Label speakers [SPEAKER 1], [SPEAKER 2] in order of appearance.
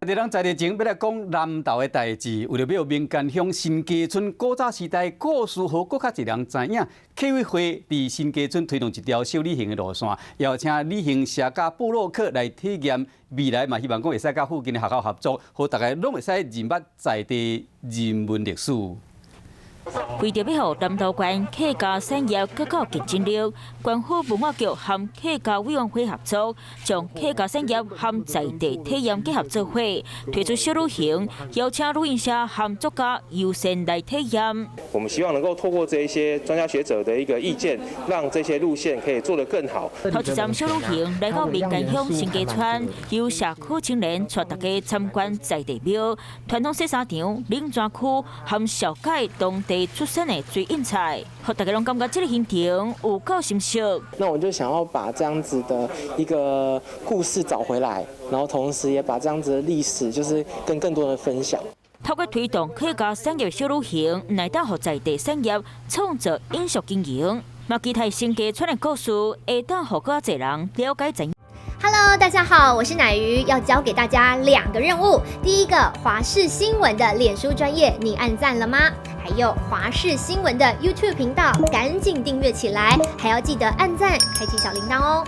[SPEAKER 1] 佇咱在地前欲來講南投的代誌，為著欲予民間鄉新家村古早時代故事，予閣較濟人知影，客委會佇新家村推動一條小旅行的路線，邀請旅行社佮部落客來體驗。未來嘛，希望講會使佮附近的學校合作，予大家攏會使認捌在地人文歷史。
[SPEAKER 2] 為著欲予南投縣客家產業閣較有競爭力，縣府文化局和客家委員會合作，將客家產業和在地體驗結合做伙，推出小旅行，邀請旅行社和作家優先來體驗。
[SPEAKER 3] 我們希望能夠透過這一些專家學者的一個意見，讓這些路線可以做得更好。
[SPEAKER 2] 頭一站小旅行來到民間鄉新家村，由社區青年帶大家參觀在地廟、傳統洗衫場、冷泉區和紹介當地出產的水印菜，予大家攏感覺這个行程有夠心適。
[SPEAKER 4] 那我就想要把這樣子的一個故事找回來，然後同時也把這樣子的歷史，就是跟更多人分享。
[SPEAKER 2] 透過推動客家產業小旅行，來當予在地產業創造永續經營，嘛期待新家村的故事會當予閣較濟人了解知影。
[SPEAKER 5] Hello，大家好，我是乃瑜，要交給大家兩個任務。第一個，華視新聞的臉書專頁，你按讚了嗎？還有華視新聞的 YouTube 頻道，趕緊訂閱起來，還要記得按讚，開啟小鈴鐺哦。